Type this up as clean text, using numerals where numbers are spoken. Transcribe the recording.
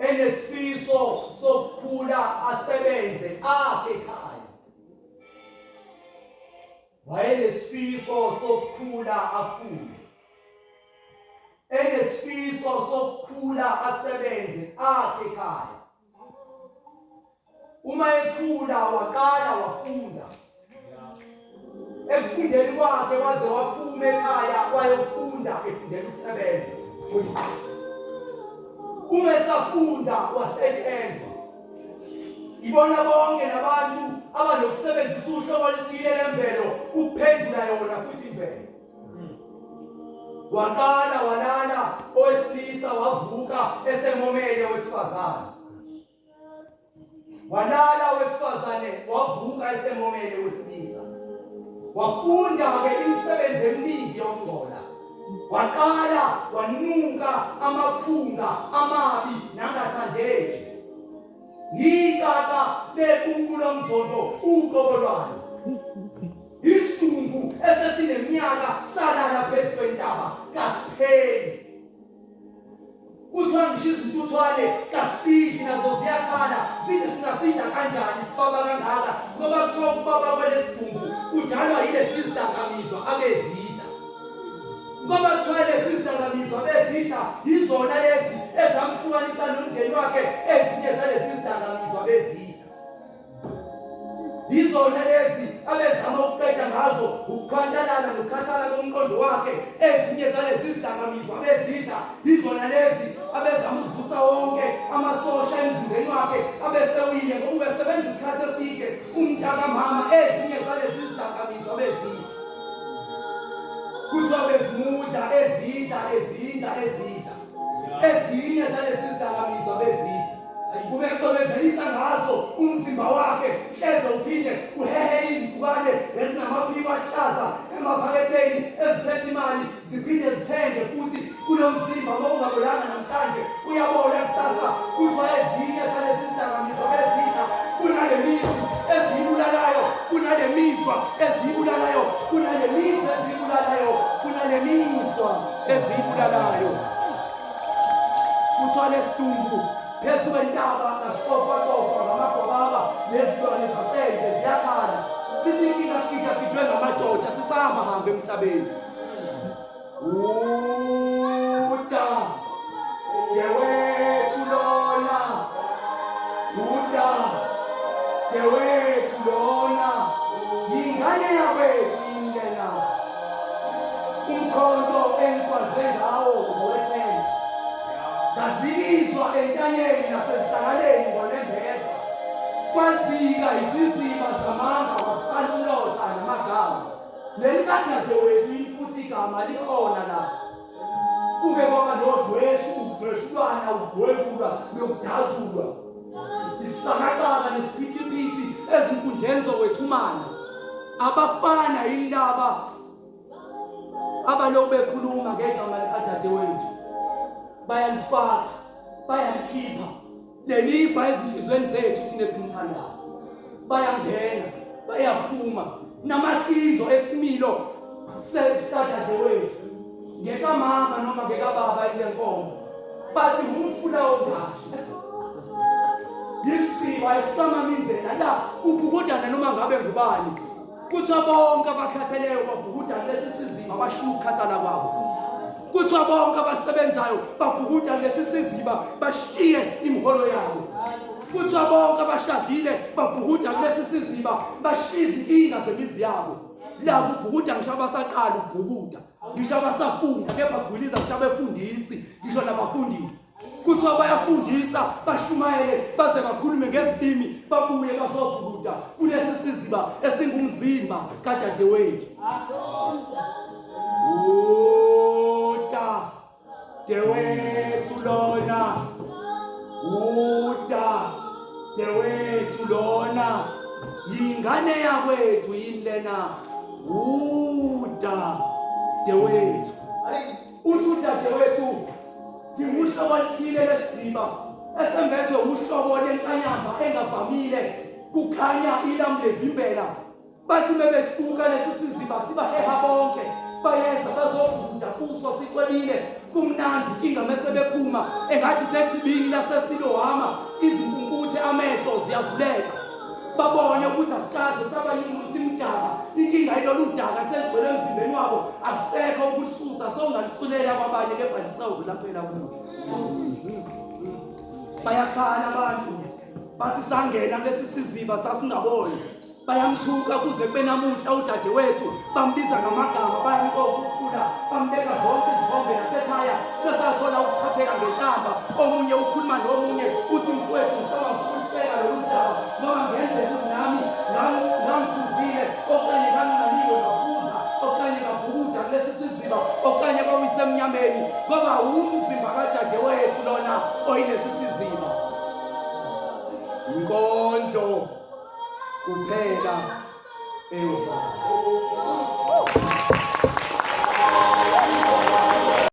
Enesifiso sokukhula asebenze akhe ekhaya. Wayenesifiso sokukhula afunde. Enesifiso sokukhula asebenze akhe ekhaya. Uma ekhula waqala wafunda. Ekufundeni kwakhe waze waphuma ekhaya wayofunda efundela ukusebenza. Uma esafunda wasetshenzwa. Ibona bonke nabantu abanokusebenzisa uhlobo oluthile lemvelo ukuphendula yona futhi imvelo. Waqala walala owesilisa wavuka esemomele owesifazane. Walala owesifazane wavuka esemomele owesilisa. Wafunda-ke imisebenzi eminingi yokungcola. Waqala wanuka amaphunga amabi nangathandeki. Yikaka lekuku lomzondo uqobo lwalo. Isidumbu esesineminyaka salala phezu kwentaba kasipheli. Kuthiwa ngisho izintuthwane kasidli nazo ziyakhala zithi singasidla kanjani sibaba kangaka ngoba kuthiwa ukubaba kwalesidumbu kudalwa yilezi zidakamizwa abezidla. Ngoba kuthiwa lezi zidakamizwa abezidla yizona lezi ezamhlukanisa nomndeni wakhe ezinye zalezi zidakamizwa abezidla. Yizona lezi abezama ukuqeda ngazo ukukhwantalala nokukhathala komqondo wakhe. Ezinye zalezi zidakamizwa abezidla yizona lezi abezama ukuvusa wonke amasosha emzimbeni wakhe abesewile ngoba ubesebenza isikhathi eside umntakamama. Ezinye zalezi zidakamizwa abezidla kuthiwa bezimudla ezidla ezidla ezidla ezinye zalezi zidakamizwa bezidla Ubecwebezelisa ngazo umzimba wakhe hleze uphinde uhehe izimpukane ezinamaphiko ahlaza emaphaketheni eziphethe imali ziphinde zithenge futhi kulo mzimba uma ungabolanga namhlanje uyabola kusasa. Kuthiwa ezinye zalezi zidakamizwa bezidla kunale mizi eziyibulalayo, kunale mizwa eziyibulalayo, kunale mizi eziyibulalayo, kunale mizwa eziyibulalayo. Kuthiwa lesidumbu phezu kwentaba ngasixofaxofa ngamagwababa nezilwane zasendle ziyakhala. Sithi inkinga sigidagidwe ngamadoda sisahamba hamba emhlabeni. Uda ngewethu lona, uda ngewethu lona, yingane yakwethu indlela. Umkhonto engikwaze ngawo ngowethemba. Ngazilizwa entanyeni nasezihlangaleni ngonembeza. Kwazika iziziba zamanga kwasala umlotha namagama. Leli kadadewethu futhi igama likhona la. Kuke kwaba nodweshu, ukudweshulwana, ukugwebulwa nokudazulwa. Isibakabaka nesiphithiphithi ezinkundleni zokwexhumana. Abafana yindaba abalokhu bekhuluma ngegama likadadewethu bayalifaka bayalikhipha lelibha ezinhlizweni zethu thina esimthandayo bayangena bayaphuma namahlizo esimilo sikadadewethu ngekamama noma ngekababa ile nkomo bathi wumfula ongashi yisiba esikamamindlela la kubhukudana noma ngabe ngubani. Kuthiwa bonke abakhatheleyo babhukuda kulesi siziba bashiya ukukhathala kwabo. Kuthiwa bonke abasebenzayo babhukuda kulesi siziba bashiye imiholo yabo. Kuthiwa bonke abashadile babhukuda kulesi siziba bashiye izinkinga zemizi yabo. La kubhukuda ngisho abasaqala ukubhukuda, ngisho abasafunda kepha gwiliza ngisho abefundisi, ngisho nabafundisi. Kuthiwa bayafundisa bashumayele baze bakhulume ngezilimi babuye bazobhukuda kulesi siziba esingumzimba kadadewethu. Uda dewethu lona, uda dewethu lona, yingane yakwethu yini lena? Uda dewethu. Uthi udadewethu Singuhlobo oluthile lesiziba esembethwe uhlobo lenkanyamba engavamile, kukhanya ilamu levimbela. Bathi bebesuka lesi siziba sibaheha bonke, bayeza bazobhukuda kuso sicwebile. Kumnandi inkinga mese bephuma engathi sechibini laseSilohama, izimpumputhe amehlo ziyavuleka. Babone ukuthi asikaze saba yini simdaka. Inkinga yilolu daka seligcwele emzimbeni wabo, akusekho ukulisusa, sewungalisulela kwabanye kepha lisawuzulaphela kubo. Bayakhala abantu bathi sangena kulesi siziba sasingaboni. Bayamthuka kuze kube namuhla udadewethu, bambiza ngamagama, bayamqoka ukufuna, bambeka zonke izithombe nasekhaya sesathola ukuchapheka ngenhlamba. Omunye ukhuluma nomunye uthi mfowethu ngisawamfulifeka lolu daba noma ngenzeka ukuthi nami ngangiphuzile okanye nganginqaniwe ngaphuza okanye ngabhukuda kulesi siziba okanye kwawisemnyameni, ngoba wumzimba kadadewethu lona oyilesi siziba. Inkondlo kuphela eyovala.